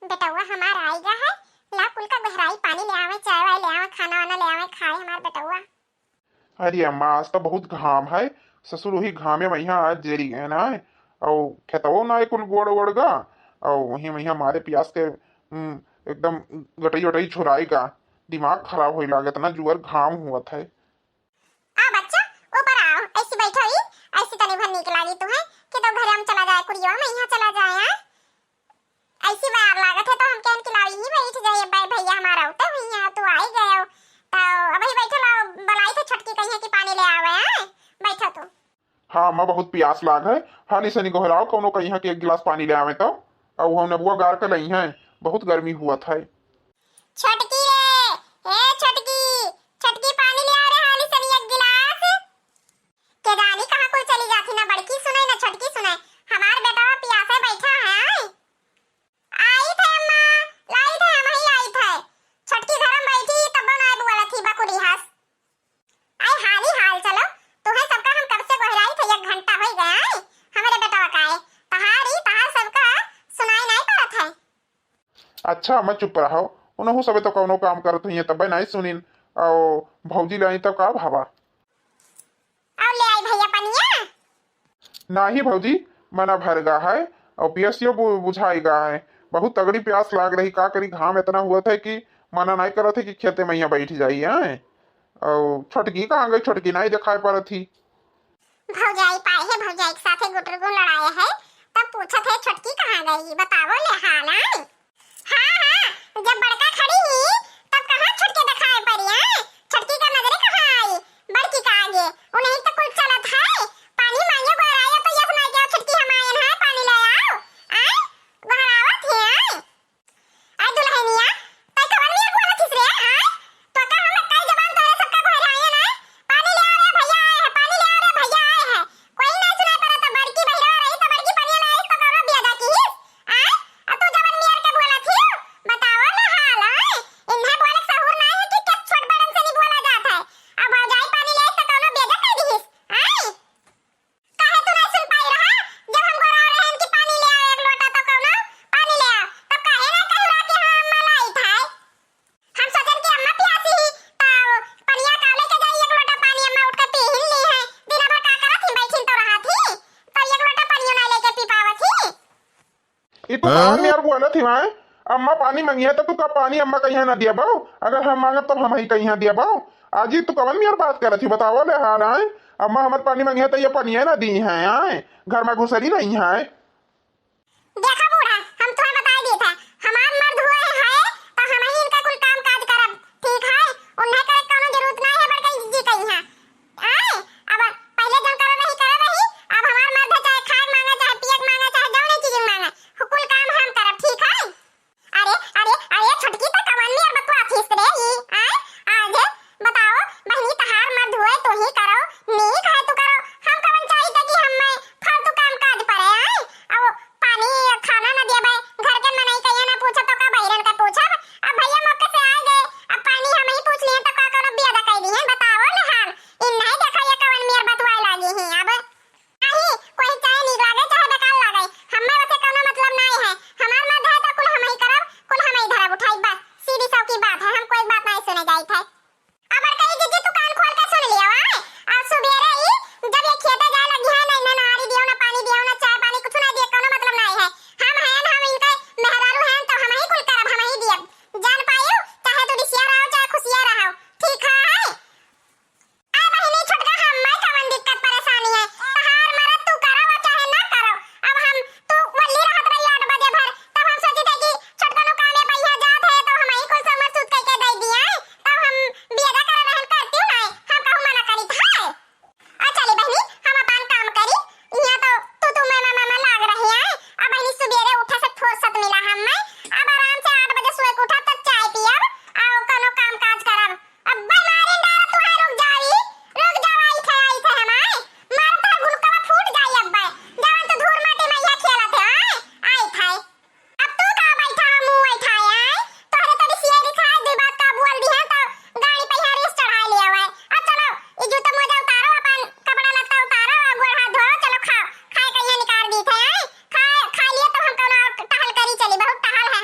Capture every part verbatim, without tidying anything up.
बेटउआ हमार आइगा है, ला कुल का गोहराई, पानी ले आवे, चाय वाय ले आवे, खाना वाना ले आवे, खाए हमार बेटउआ। अरे अम्मा, आज तो बहुत घाम है, ससुर वही घामे में यहाँ आज जरी गए ना, और खेतवो ना कुल गोड़ ओड़ गा, और वहीं वहीं हमारे प्यास के, हम्म, एकदम गटई वटई छुराई गा, दिमाग खराब होई लागे, इतना जुअर घाम हुआ था। आ बच्चा, ऊपर आओ, ऐसी बैठो ही, ऐसी तनी भर नीक लागी तुम्हें कि तो घर हम चला जाए, कुड़ियों में यहाँ चला जाए, हाँ? ऐसी बार लागत है तो हम कहन कि लाओ यही बैठ जाइए, भाई भैया हमारा उठे हुई हैं, तू आई गए हो। तो अबही बैठो, लाओ, बुलाई थे छोटकी कहिए कि पानी ले आवे, हैं? बैठो तू। हाँ अम्मा, बहुत प्यास लाग है, हाली सनी गोहराओ कौनो कहिया कि एक गिलास पानी ले आवे तो, और हम नबुआ गार के लई हैं, बहुत गर्मी हुआ था। छोटकी रे, ए छोटकी, छोटकी पानी ले आ रे हाली सनी एक गिलास। के जानी कहाँ कुल चली जाती, ना बड़की सुने ना छोटकी सुने, हमार बेटवा पियासे बैठा है। आई थे अम्मा, लाई थे, हम ही आई थे। छोटकी घर में बैठी तब ना बोलत ही बकुली हंस। आई हाली हाल चलो, तुम्हें सबका हम कब से गोहराई थे, एक घंटा हो गया है। हमारे बेटवा का है, तहारी तहार सबका सुनाई नहीं पड़त है। अच्छा अम्मा चुप रहो, उनहु सबे तो कौनो काम करत हुई तबे नहीं सुनिन। और भौजी लाई तब का भावा? और ले आई भैया पनिया? नाही भौजी, मना भर गा है और पियसियो बु-, बुझाई गा है। बहुत तगड़ी प्यास लाग रही, का करी, घाम इतना हुआ था कि मना नहीं करत है कि खेते में यहाँ बैठ जाई है। और छोटकी कहाँ गई? छोटकी नहीं दिखाई पड़त ही। भौजाई पाए है, भौजाई के साथे गुटरगुन लड़ाए है, तब पूछत है छोटकी कहाँ गई, बतावो ले हाल आए। हाँ, हाँ, जब बड़का खड़ी ही, तब कहाँ छोटकी दिखाई पड़ी है? छोटकी का नजरे कहाँ आई? बड़की का आगे, उन्हीं तो कुल चलत है। पानी मांगे गोहराया तो यस ना गया, छोटकी हम आयन है, पानी ले आओ। आए, गोहरावत है, आए। आए दुल्हनिया, तै कवन नियर बोलत हिस रे, आए? तो का हम कई जबान तोरे सबका गोहरायन है? पानी ले आओ रे भैया आए हैं, पानी ले आओ रे भैया आए हैं। कोई नहीं सुनाई पड़त, तो बड़की बहिरवा रही, तो बड़की पनिया लाइस, तो कौनो बियादा किहिस? आय? आ तू जवन नियर के बोलत हियो, बताओ ना हाल, आय? इन्हें बोले के सहूर नाय है कि क्या छोट बड़न से नहीं बोला जात है? अब भौजाई पानी ले तो कौनो बेइज्जत कर दिहिस, आय? काहे तू नहीं सुन पाई रहा? जब हम गोरा रहे कि पानी ले आओ एक लोटा तो कौनो पानी ले आओ, तब काहे ना कहू रहा कि हाँ, अम्मा लाई था। हम सोचन कि अम्मा प्यासी ही, तो पनिया का लेके जाई, एक लोटा पानी अम्मा उठ के पी ही ली है। दिन भर का करत ही, बैठिन तो रहत ही, तो एक लोटा पानियो ना लेके पी पावत ही। ई तू कवन नियर बोलत ही माय? अम्मा पानी मंगिया तो तू का पानी अम्मा कहिया ना दिया बाऊ? अगर हम मांगब तब हम ही कहिया दिया बाऊ? आज ही तू कवन नियर बात करत ही, बतावो ले हाल आए। अम्मा हमर पानी मंगिया तो ये पनिया ना दी है आए, घर में घुसरी नहीं है। देखा बूढ़ा, हम तुम्हें बताई दी था, हमार मर्द हुए हैं, तो हम ही इनका कुल काम काज करब, ठीक है? उन्हें करे कोनो जरूरत नहीं है, बड़का जी कही है। आए, अब पहले जौन करे रही, करे रही, अब हमार मर्द है, चाहे खाए मांगे, चाहे पिए मांगे, चाहे जौन चीज मांगे, कुल काम हम करब, ठीक है? अरे, अरे, अरे, छोटकी तो कवन नियर बतुआ थीस रे ई, आए? आज बताओ, बहनी तहार मर्द हुए तू ही करो, नीक है तू करो, हम कवन चाहित कि हम मैं फालतू काम काज परे, आए? अब पानी खाना न देबे, घर के मनई कहिया ना पूछब तो का बहिरन का पूछब? अब भैया मौके से आ गए, अब पानी हम ही पूछ लिए तो का करो, बियादा कह दिए, बताओ ना हाल। इन नहीं देखा ये कवन नियर बतुआए लागी ही अब। नहीं, कोई चाहे नीक लागे, चाहे बेकार लागे, हमें वसे कोनो मतलब नहीं है। हमार मर्द है तो कुल हम ही करब, कुल हम ही धरब उठाई, बस सीधी सौखी बात है, हम कोई बात नहीं सुने जाइत है। अब बड़का जी, जीजी तू कान खोल के सुन लियो, आए? और सुबेरे ही जब ये खेते जाए लगी है, नहीं ना नहारी दियो, ना पानी दियो, ना चाय पानी, कुछ ना दिए, कोनो मतलब नहीं है। हम हैं, हम इनके मेहरारू हैं, तो हम ही कुल करब, हम ही दियब। जान पायो, चाहे तू रिसिया रहो, चाहे खुशिया रहो, ठीक है? ए बहिनी छोटका, हम्मे कवन दिक्कत परेशानी है? तहार मरद तू करो वा चाहे ना करो। अब हम, तू वल्ली रहत रही आठ बजे भर, तब हम सोची थे कि छोटका नु कामे पहिया जात है, तो हम ही कुल सोमर सूत करके दे दिए, तब हम बियादा करे रहन करती नहीं, हम कहूँ मना करी था। आ चली बहिनी, हम अपन काम करी, यहाँ तो तू तू मैं मैं मैं मैं लाग रही है। अब बहिनी सुबेरे उठे से फुर्सत मिला हम्मे, अब आराम से आठ बजे सोए के उठब तो चाय पियब, और कोनो काम काज करब। अब्बे मारिन डारा तुहार रुक जाई, रुक जावा, आई थे, आई थे हमारे। मार तोहर गुलकवा फूट जाई अब्बे। जवन तू धूर माटी में यहाँ खेलत है, आए? आई थे। अब तू का बैठा, मुँह बैठा, आए? तोहरे तोरी सियारी खाए, दुई बात का बोल दी है तो गाड़ी पे यहाँ रेस चढ़ा लिया हुआ है। अब चलो, ये जूता मोजा उतारो, अपन कपड़ा लत्ता उतारो, और गोड़ हाथ धोओ, चलो खाओ। खाए का यहाँ निकाल दी थे, आए? खा, खा लिए तो हम कौनो और टहल करी चली, बहुत टहल है।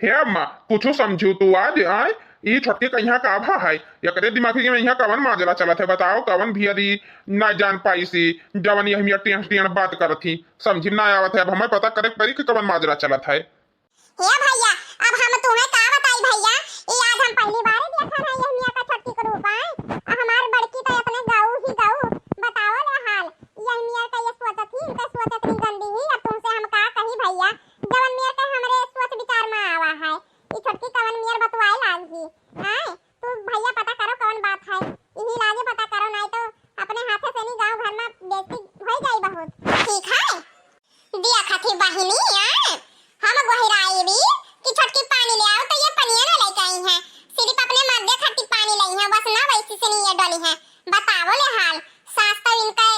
हे अम्मा, कुछु समझू तू आज, आय? ई छोटकी कहिया का भा है? एकरे दिमाग में यहाँ कवन माजरा चलत है, बताओ, कवन भियरी ना जान पाई सी, जवन यह मिया टेढ़ टेढ़ बात करत ही, समझी में ना आवत है। अब हमें पता करे के पड़ी कि कवन माजरा चलत है। हे भैया, अब हम तुम्हें का बताई भैया, ई आज हम पहली बार देखा है यह मिया का छोटकी के रूप है। अब हमार बड़की तो अपने गाऊ ही गाऊ, बताओ ले हाल। यह मिया का ये सोचत ही, इनका सोच इतनी गंदी ही, अब तुमसे हम का कही भैया, जवन मिया का हमरे सोच विचार में आवा है। ई छोटकी कवन मियर बतुआए लाग ही। आय, तू भैया पता करो कवन बात है, यही लागे पता करो, नाई तो अपने हाथे से नहीं गाँव घर में बेइज्जती हो जाई बहुत। ठीक है, दिया खाती बहिनी, आय, हम गोहिराई भी कि छोटकी पानी ले आओ तो ये पनिया ना लेके आई है, सिर्फ अपने मर्दे खाती पानी लाई है, बस ना वैसी से नहीं ये डोली है। बताओ ले हाल, सास तो इनका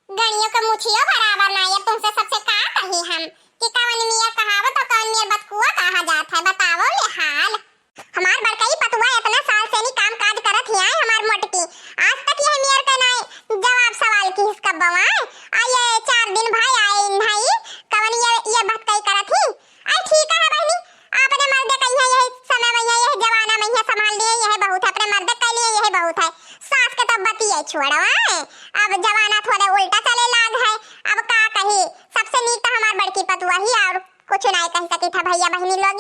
गणियों के मुछियो बराबर ना, ये तुमसे सबसे का कही हम कि कवन मियर कहावत और कवन मियर बतकुआ कहा जात है, बताओ ले हाल। हमार बड़कई पतुआ इतना साल से नी काम काज करत ही आए, हमार मोटकी आज तक यह मियर के नाई जवाब सवाल की हिसका बवाए। आ ये चार दिन भाई आए इन्हाई, कवन ये, ये भटकई करत ही। आई ठीक है बहनी, अपने मर्द कहिया यही समय में यही जमाना में यह संभाल लिए, यही बहुत है, अपने मर्द के लिए यही बहुत है। सास के तो बतिये छोड़ो, आए अब जमाना थोड़े उल्टा चले लाग है। अब का कही, सबसे नीक तो हमार बड़की पतुआ ही, और कुछ नहीं कह सकी था भैया बहनी लोग।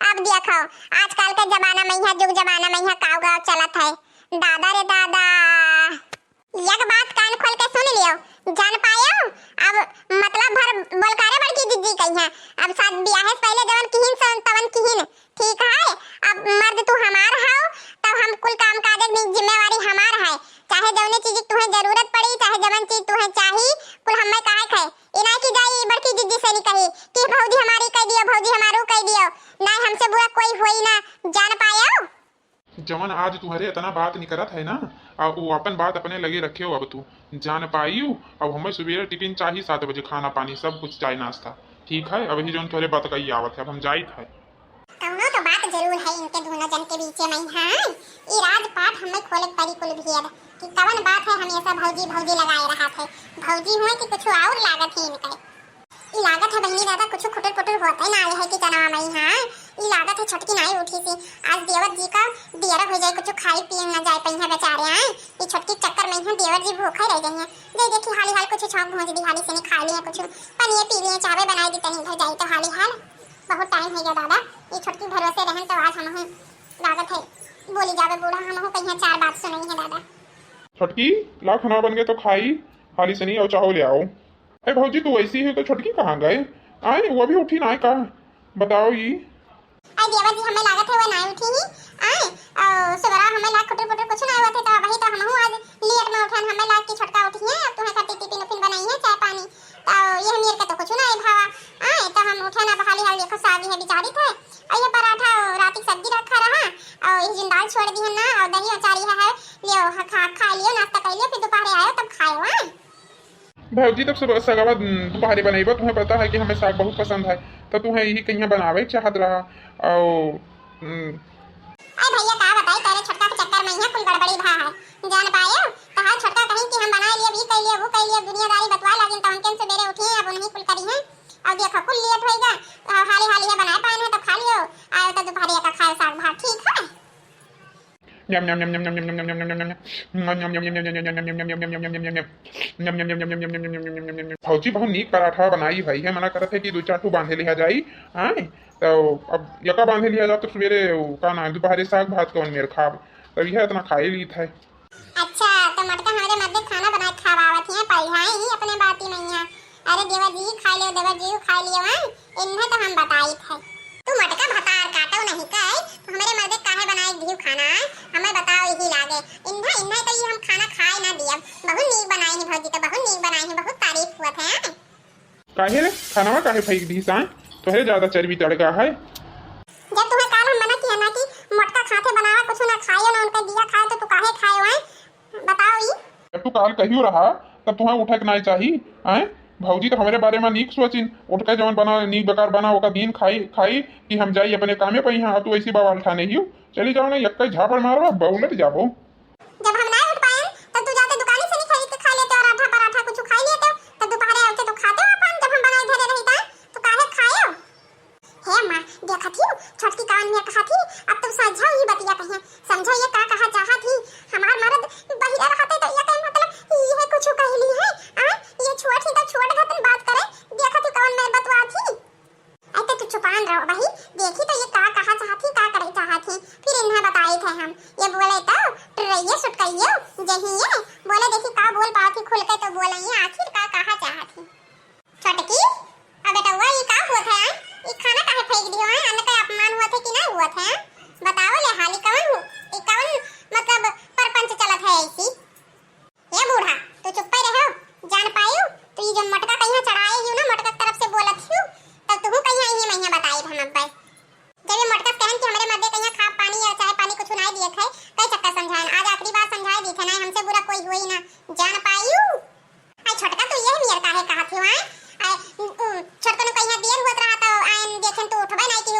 अब देखो, आजकल के जमाना में यहाँ, जुग जमाना में यहाँ काव गाव चलत है। दादा रे दादा, एक बात कान खोल के सुन लियो, जान पायो। अब मतलब भर बोल करे बड़की जिज्जी कही है। अब शादी ब्याह से पहले जवन किहिन सन तवन किहिन, ठीक है। अब मर्द तू हमार हो, तब हम कुल काम काज की जिम्मेवारी हमार है। चाहे जौने चीज की तुहे जरूरत पड़ी, चाहे जवन चीज तुहे चाही, कुल हमें कहे है। इनाय की जाई बड़की जिज्जी से नहीं कही कि भौजी हमारी कह दियो, भौजी हमारू कह दियो। नहीं, हमसे बुरा कोई होई ना, जान पायो। जवन आज तुहरे इतना बात निकरत है ना, आ वो अपन बात अपने लगे रखे हो। अब तू जान पायू, अब हमें सुबेरे टिफिन चाही, सात बजे खाना पानी सब कुछ, चाय नाश्ता, ठीक है। अब ही जौन तुहरे बात कही आवत है, अब हम जाइत है। कौनो तो बात जरूर है इनके दोनों जन के बीचे में, हाँ। ई राजपाट हमें खोले के पड़ी कुल भेद कि कवन बात है हमेशा भौजी भौजी लगाए रहा थे। भौजी हुए कि कुछ और लागत है इनके। ई लागत है बहिनी दादा कुछ खुटुर पुटुर होत है ना, यह कि चनवा मई है। ई लागत है छोटकी नाई उठी सी, आज देवर जी का दियर हो जाए, कुछ खाई पिए ना जाए पइहे बेचारे आए। ई छोटकी चक्कर में ही देवर जी भूखे रह गई हैं। दे देखी हाली हाल कुछ छौंक भूंज दी, हाली से नहीं खा लिए कुछ पनिए पी लिए, चावे बनाए दी तनी घर जाई तो हाली हाल। बहुत टाइम हो गया दादा, ई छोटकी भरोसे रहन तो आज हम लागत है बोली जावे बूढ़ा, हम कहीं चार बात सुनाई है दादा। छोटकी, ला खाना बन गए तो खाई, हाली से नहीं और चाहो ले आओ। ए भौजी, तू ऐसी है तो छोटकी कहाँ गए? आए, वो भी उठी ना आए का? बताओ ई। आई देवर जी, हमें लागत है वो ना उठी ही। आए, और सुबरा हमें लाग खुटर पुटर कुछ ना हुआ थे, तो वही तो हमहू आज लेट में उठन, हमें लाग की छोटका उठी है, अब तुम्हें खातिर टिफिन उफिन बनाई है, चाय पानी, तो ये मेर के तो कुछ ना है भावा। आए, तो हम उठे ना बहाली हाल देखो सागी है बिचारी थे, और ये पराठा और रात की सब्जी रखा रहा, और ये जिन दाल छोड़ दी है ना, और दही अचार ये है, लियो, खा, खा लियो, नाश्ता कर लियो, फिर दोपहर आयो तब खायो, हाँ? भौजी, तब सुबह सगवा, उम, दोपहरे बनइबा, तुम्हें पता है कि हमें साग बहुत पसंद है, तो तुम्हें यही कहिया बनावे के चाहत रहा। और, उम, अरे भैया, का बताई, तेरे छोटका के चक्कर में यहाँ कुल गड़बड़ी भा है। जान पायो, तहार छोटका कहीं कि हम बनाए लिए, ई कह लिए, वो कह लिए, दुनियादारी बतवाए लागिन, तो हमके सुबेरे उठी हैं, अब उन्हीं कुल करी हैं। और देखो, कुल लेट होइगा, तो हाली हाली है बनाए पाए हैं, तो खा लियो, आयो तो दोपहरिया का खाए साग भात, ठीक है? भौजी बहुत नीक पराठा बनाई है, है मना करत है कि दो चार ठो बांधे लिहा जाई। हाँ, तो अब यका बांधे लिहा जात तो सुबेरे उ का ना, दोपहरे साग भात कौन मेर खाब, तब यह इतना खाए लीत है। अच्छा, तो मटका हमरे मर्दे खाना बना के खवावत हैं, पढ़ाई ही अपने बाती में यहाँ। अरे देवर जी खा लियो, देवर जी खा लियो, हैं? इन्हें तो हम बताइत है। तू मटका भतार काटो नहीं कहे, तो हमरे मर्दे काहे बनाए दियो खाना है? हमें बताओ यही लागे। इन्हें, इन्हें तो ये हम खाना खाए ना दियब। बहुत नीक बनाए हैं भौजी, तो बहुत नीक बनाए हैं, बहुत तारीफ हुआ था। काहे रे, खानवा काहे फेंक दी साए? तोहरे ज्यादा चर्बी तड़का है। जब तुम्हें काल हम मना किया ना कि मोटका खाते बनावा, कुछ ना खाए ना, उनका दिया खाए, तो तू काहे खाए हुए? बताओ ई। जब तू काल कहियो रहा, तब तुम्हें उठे के नाई चाही, आए? भौजी तो हमरे बारे में नीक सोचिन, उठ के जवन बना, नीक बेकार बना, ओका दीन खाई, खाई कि हम जाई अपने कामे पे। यहाँ तू ऐसी बवाल ठाने हियो, चली जाओ ना, यक्का झापड़ मारवा, बउलट जाबो। जब हम ना उठ पाएन, तब तू जाते दुकानी से नहीं खरीद के खा लेते और आधा पराठा कुछ खा लेते, तब दोपहरे आते तो खाते हो अपन, जब हम बनाए धरे रही ता, तो काहे खाए हो? हे माँ, देखत ही, बोल पावत ही खुल के तो बोल, ये आखिर का कहा चाहत ही? छोटकी, अब बेटवा, ई का हुआ है, हैं? ई खाना काहे फेंक दियो, हैं? अन्न का अपमान हुआ है कि नहीं हुआ है, हैं? बताओ ले हाली, कवन हु-, ई कवन, मतलब, परपंच चलत है ऐसी? ए बूढ़ा, तू चुप्पे रहो, जान पायू, तू ई जो मोटका कहिया चढ़ाए हियो ना, मोटका के तरफ से बोलत हियो, तब तुहू कहिया इहे महिया बताई हम अब्बे। जब ये मोटका से कहन कि हमरे मर्दे कहिया खा पानी या चाय पानी कुछ नाई दिए थे, कई चक्कर समझाएन, आज आखिरी बार समझाए दी थे, नाई हमसे बुरा कोई हुई ना, जान पायू। आई छोटका, तू यह नियर काहे कहत हियो, आए? आए, उ, उ, छोटका ने कहिया दियर हुआ रहा तो आयन देखेन तू उठबे नाई की